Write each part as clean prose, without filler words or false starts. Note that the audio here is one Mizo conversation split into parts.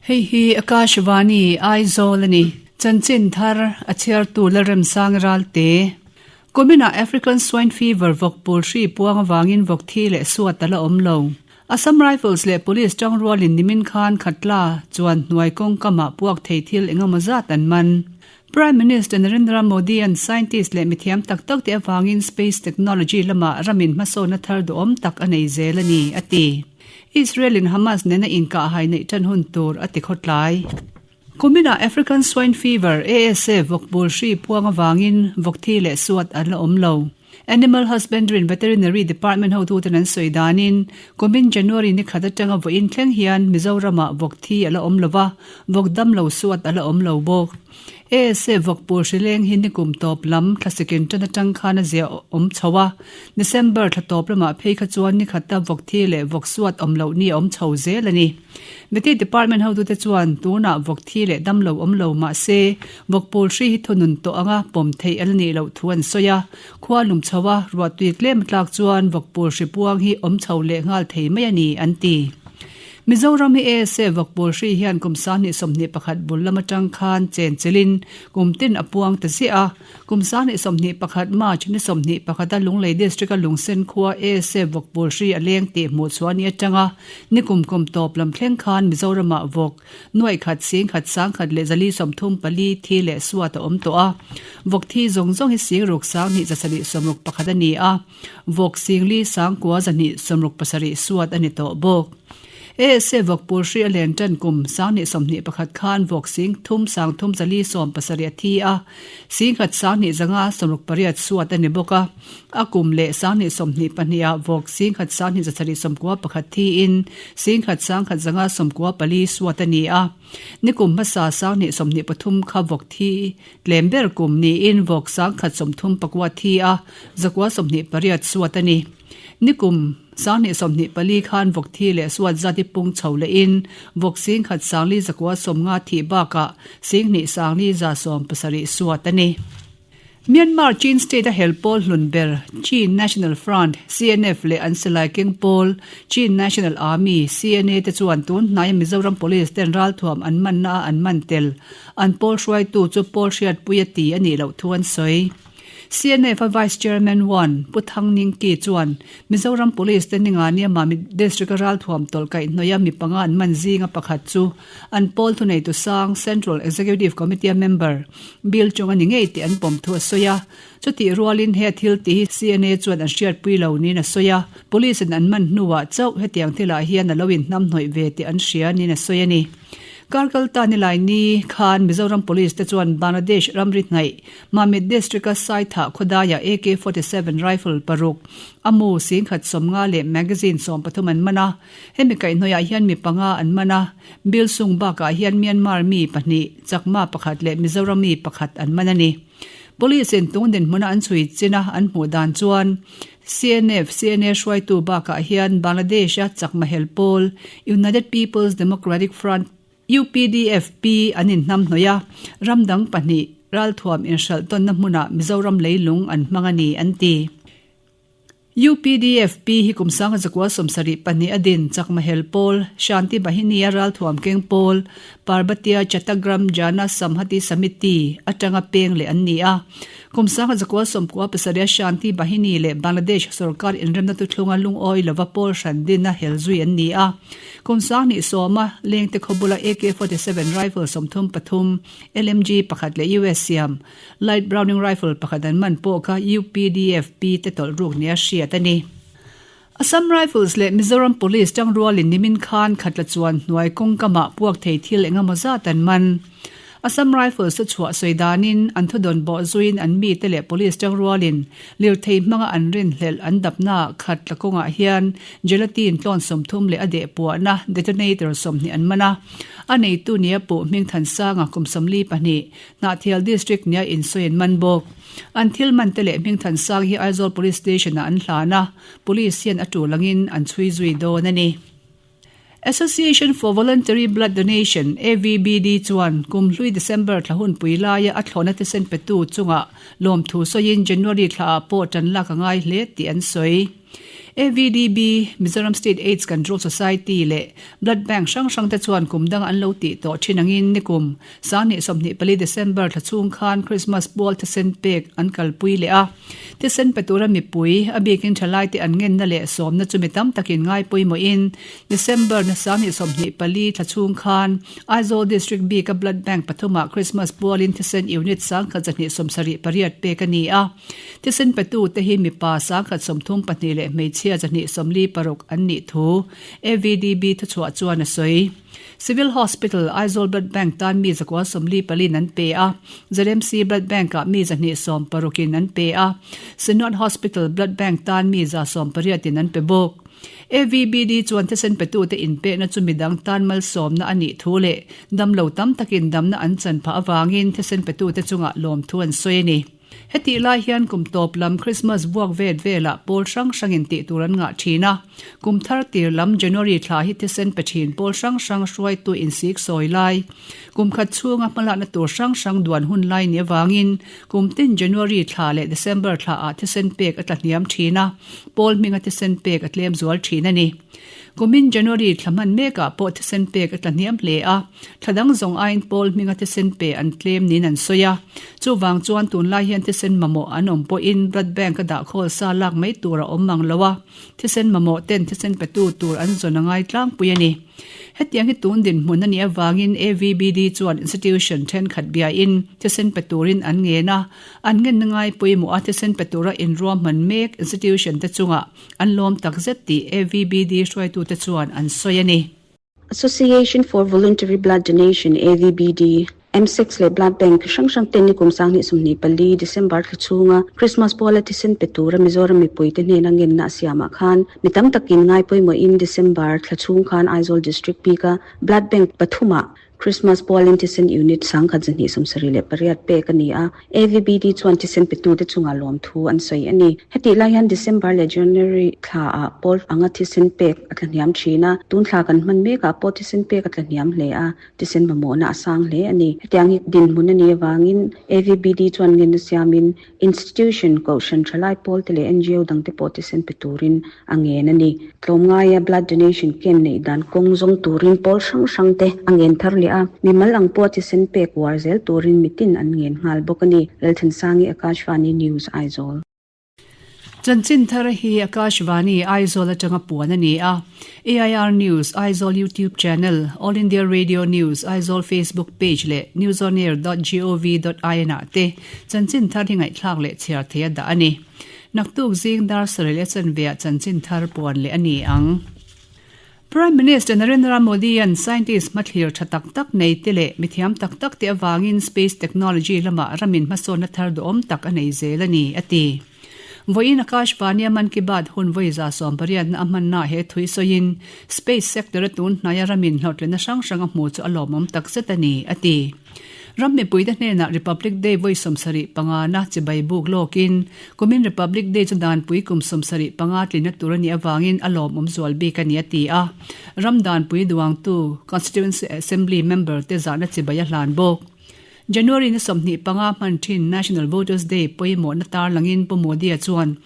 Hei hi Akashvani, Aizawl a ni. Chanchin thar a chhiartu Lalremsang Ralte. Kuminah African Swine Fever vawk pul hri puang avangin vawk thi leh suat a la awm lo. Assam Rifles leh Police tangrualin nimin khan Khatla chuan hnuai kawngkamah puak thei thil engemaw zat an man. Prime Minister Narendra Modi-a'n scientist leh mithiam tak tak te avangin space technology lamah ramin hmasawnna thar duhawm tak a nei zel a ni, a ti. Israel-in Hamas nena inkahhai neih tan hun tur a ti khawtlai. Kuminah African Swine Fever, ASF, vawkbul hri puang avangin vawk thi leh suat an la awm lo. Animal Husbandry and Veterinary Department hotuten an sawi danin, kumin January ni khat atanga vawiin thleng hian Mizoramah vawk thi a la awm lo va, vawk damlo suat a la awm lo bawk. ASF vawk pul hrileng hi nikum tawp lam thla second tan atang khan a zia awm chho a, December thla tawp lamah phei kha chuan ni khata vawk thi leh vawk suat awm loh ni a awm chho zel a ni. Vety Department hotute chuan tunah vawk thi leh damlo awm lo mah se, vawk pul hri hi thunun tawh anga pawm theih a la nih loh thu an sawi a. Khua lum chho a, ruahtui tlem a tlak chuan vawk pul hri puang hi awm chho leh nghal thei mai a ni, an ti. Mizoram hi ASA vawk pul hri hian kum 2021 bul lam atang khan chen chelin kum tin a puang ta ziah a. Kum 2021 March ni 21 a Lunglei District a Lungsen khua ASA vawk pul hri a leng tih hmuh chhuah ni atanga ni kum kum tawp lam thleng khan Mizoramah vawk nuaih khat sing khat sang khat leh zali 34 thi leh suat a awm tawh a. Vawk thi zawng zawng hi sing ruk sang hnih zasarih sawmruk pakhat a ni a, vawk sing li sang kua zahnih sawmruk pasarih suat a ni tawh bawk. ASA vawk pul hri a len tan kum 2021 khan vawk sing thum sang thum zali sawm pasarih a thi a, sing khat sang hnih zanga sawmruk pariat suat a ni bawk a. A kum leh 2022 ah vawk sing khat sang hnih zasarih sawmkua pakhat thiin sing khat sang khat zanga sawmkua pali suat a ni a. Nikum hmasa 2023 kha vawk thi tlem ber kum niin vawk sang khat sawmthum pakua thi a, zakua sawmhnih pariat suat a ni. Nikum 2024 khan vawk thi leh suat zat hi pung chho lehin vawk sing khat sangli zakua sawmnga thih bakah sing hnih sangli za sawm pasarih suat a ni. Myanmar Chin State a hel pawl hlun ber Chin National Front, CNF, leh an silai keng pawl Chin National Army, CNA, te chuan tun hnaia Mizoram Police ten ralthuam an manna a an man tel an pawl hruaitu chu pawl hriatpui a ti a nih loh thu an sawi. CNF a Vice Chairman One, Pu Thang Ning Ki chuan Mizoram Police te Ningani ama District a ralthuam tawlh kaihhnawih a mi panga an man zinga pakhat chu an pawl thuneitu sang Central Executive Committee a member Bill chung a ni ngei tih an pawm thu a sawi a. Chutih rualin he thil tih hi CNA chuan an hriatpui lo niin a sawi a. Police in an man hnuah chauh hetiang thilah hian a lo inhnamhnawih ve tih an hria niin a sawi a ni. Karkal ta nilai ni khan Mizoram Police te chuan Bangladesh ramri hnaih Mamit District a Saithah khawdaiah AK-47 rifle paruk, a mu singkhat sawmnga leh magazine sawmpathum an man a. Hemi kaihhnawihah hian mi panga an man a, Bilsung bakah hian Myanmar mi pahnih, Chakma pakhat leh Mizoram mi pakhat an man a ni. Police in tung dinhmuna an chhui chin a, an hmuh dan chuan CNF, CNA hruaitu bakah hian Bangladesh a Chakma hel pawl United People's Democratic Front, UPDFP, an inhnamhnawih a, ram dang pahnih ralthuam inhralh tawnna hmunah Mizoram leilung an hmang a ni, an ti. UPDFP hi kum sanga zakua sawmsarih pahnih a din Chakma hel pawl, Shanti Bahini a ralthuam keng pawl, Parbatya Chattagram Jana Samhati Samiti atanga peng leh an ni a. Kum sanga zakua sawmkua pasarih a Shanti Bahini leh Bangladesh sorkar inremna tuthlunga lungawi lova pawl hran dina hel zui an ni a. Kum sang hnih sawma lengte khaw bula AK-47 rifle 33, LMG pakhat leh US siam Light Browning Rifle pakhat an man pawh kha UPDFP te tawlh ruk nia hriat a ni. Assam Rifles leh Mizoram Police tangrualin nimin khan khatla chuan hnuai kawngkamah puak thei thil engemaw zat an man. Assam Rifles te chhuah sawi danin an thudawn bawh zuiin an mite leh Police tangrualin lirthei hmanga an rinhlelh an dapnaah khatla kawngah hian Gelatin tlawn 30 leh a deh puahna detonator 20 an man a. A neitu nia puh Hmingthansanga kum 42 Hnahthial District nia insawi an man bawk. An thil man te leh Hmingthansang hi Aizawl Police Station ah an hlan a, Police hian a tul angin an chhui zui dawn a ni. Association for Voluntary Blood Donation, AVBD, chuan kum hlui December thla hunpui laia a thlawhna thisen petu chungah lawmthu sawiin January thla ah pawh tan lak a ngai hle tih an sawi. AVDB, Mizoram State Aids Control Society leh Blood Bank hrang hrang te chuan kum dang an lo tih tawh thin angin nikum Sanghnih 24 December thla chhung khan Christmas pual thisen pek an kalpui leh a. Thisen pe tura mipui, a bikin thalaite an ngenna leh sawmna chu mi tam takin ngai pawimawhin December na Sanghnih 24 thla chhung khan Aizawl District bika Blood Bank pathumah Christmas pualin thisen unit 1,278 pek a ni a. Thisen petute hi mipa 132 leh hmeichhia 146 an nih thu AVDB thuchhuah chuan a sawi. Civil Hospital, Aizawl Blood Bank tan mi zakua 40 palin an pe a, ZMC Blood Bank-ah mi 260 in an pe a, Synod Hospital Blood Bank tan mi 180 in an pe bawk. AVBD chuan thisen petute inpekna chu midang tan malsawmna a nih thu leh damlo tam takin damna an chan phah avangin thisen petute chungah lawmthu an sawi a ni. Hetih lai hian kum tawp lam Christmas vuak vet velah pawl hrang hrangin tih tur an ngah thin a. Kum thar tir lam January thla hi thisen pe thin pawl hrang hrang hruaitu insik sawi lai, kum khat chhunga hmalakna tur hrang hrang duan hun lai ni avangin kum tin January thla leh December thla ah thisen pek a tla hniam thin a, pawl hminga thisen pek a tlem zual thin a ni. Kumin January thla hman mekah pawh thisen pek a tla hniam hle a, thla dang zawng aiin pawl hminga thisen pe an tlem niin an sawi a. Chuvang chuan tunlai hian thisen mamawh an awm pawhin blood bank a dah khawl sa lak mai tur a awm mang lo a, thisen mamawh ten thisen petu tur an zawn a ngai tlangpui a ni. Hetiang hi tun dinhmun a nih avangin AVBD chuan institution thenkhat biain thisen pe turin an ngen a, an ngenna ngai pawimawh a thisen pe tura inruahman mek institution te chungah An lawm tak zet tih AVBD hruaitute chuan an sawi a ni. Association for Voluntary Blood Donation, AVBD, M6 leh Blood Bank hrang hrang ten nikum 2024 December thla chhunga Christmas puala thisen pe tura Mizoram mipuite hnena ngenna a siamah khan mi tam takin ngai pawimawhin December thla chhung khan Aizawl District bika Blood Bank pathumah Christmas pualin thisen unit 1278 pek a ni a, AVBD chuan thisen petute chungah lawmthu an sawi a ni. Hetih lai hian December leh January thlaah pawl anga thisen pek a tlahniam thin a, tun thla kan hman mekah pawh thisen pek a tlahniam hle a, thisen mamawhna a sang hle a ni. Hetiang hi dinhmun a nih avangin AVBD chuan ngenna siamin Institution, Kohhran thalai pawlte leh NGO dangte pawh thisen pe turin a ngen a ni. Tlawmngaia blood donation camp neih dan kawng zawng turin pawl hrang hrangte a ngen thar leh a, mimal ang pawh thisen pek uar zel turin mitin an ngen nghal bawk a ni. Lalthansangi Akashvani News, Aizawl. Chanchin thar hi Akashvani, Aizawl atanga puan a ni a. AIR News, Aizawl YouTube Channel, All India Radio News, Aizawl Facebook Page leh newsonair dot gov dot in ah te chanchin thar hi ngaihthlak leh chhiar thei a dah a ni. Naktuk zing dar sarih leh chanveah chanchin thar puan leh a ni ang. Prime Minister Narendra Modi-a'n scientist hmathlir tha tak tak nei te leh mithiam tak tak te avangin space technology lamah ramin hmasawnna thar duhawm tak a nei zel a ni, a ti. Vawiin Akashvani-a Mann Ki Baat hun vawi 180 na a hmannaah he thui sawiin space sector-a tun hnaia ramin hlawhtlinna hrang hrang a hmu chu a lawmawm takzet a ni, a ti. Ram mipuite hnenah Republic Day vawi 75 na chibai buk lawkin kumin Republic Day chu danpui kum 75 tlinna tur a nih avangin a lawmawm zual bik a ni, a ti a. Ram danpui duangtu Constituency Assembly member te zahna chibai a hlan bawk. January ni 25 hman thin National Voters Day pawimawhna tarlangin Pu Modi-a chuan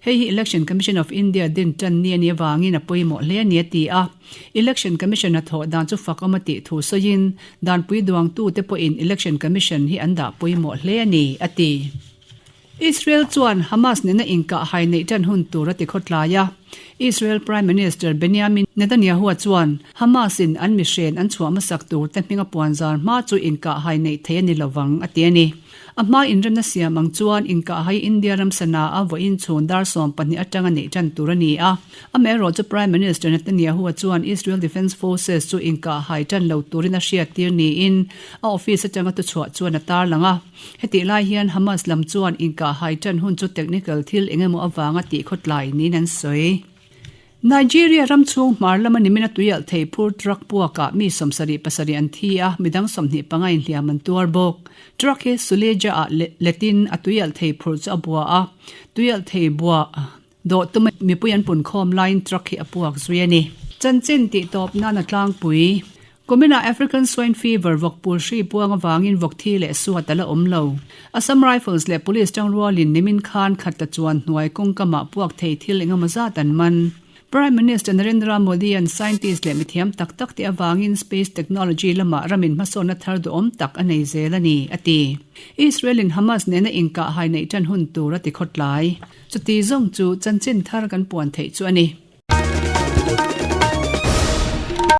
hei hi Election Commission of India din tan ni a nih avangin a pawimawh hle a ni a ti a. Election Commission a thawh dan chu fak awm a tih thu sawiin danpui duangtute pawhin Election Commission hi an dah pawimawh hle a ni a ti. Israel chuan Hamas nena inkah hai neih tan hun tur a ti khawtlai a. Israel Prime Minister Benjamin Netanyahu-a chuan Hamas-in an mihren an chhuah hmasak tur te hminga puanzar hma chu inkah hai neih thei a ni lovang a ti a ni. A hma inremna siam ang chuan inkah hai India ram Sanaa vawiin chhun dar 12 atanga neih tan tur a ni a. Amaherawh chu Prime Minister Netanyahu-a chuan Israel Defence Forces chu inkah hai tan lo turin a hriattir niin a office atanga thuchhuah chuan a tarlang a. Hetih lai hian Hamas lam chuan inkahhai tan hun chu technical thil eng emaw avanga tih khawtlai niin an sawi. Nigeria ram chhung hmar lama nimina tuialh thei phur truck puakah mi 77 an thi a, midang 25 inhliam an tuar bawk. Truck hi Suleja-ah letin a tuialh thei phur chu a bua a, tuialh thei bua dawh tuma mipui an punkhawm laiin truck hi a puak zui a ni. Chanchin tih tawp nan a tlangpui. Kuminah African Swine Fever vawkpul hri puang avangin vawk thi leh suat a la awm lo. Assam Rifles leh Police tangrualin nimin khan khatla chuan hnuai kawngkamah puak thei thil engemaw zat an man. Prime Minister Narendra Modi-a'n scientist leh mithiam tak tak te avangin space technology lamah ramin hmasawnna thar duhawm tak a nei zel a ni, a ti. Israel-in Hamas nena inkahhai neih tan hun tur a ti khawtlai. Chuti zawng chu chanchin thar kan puan theih chu a ni.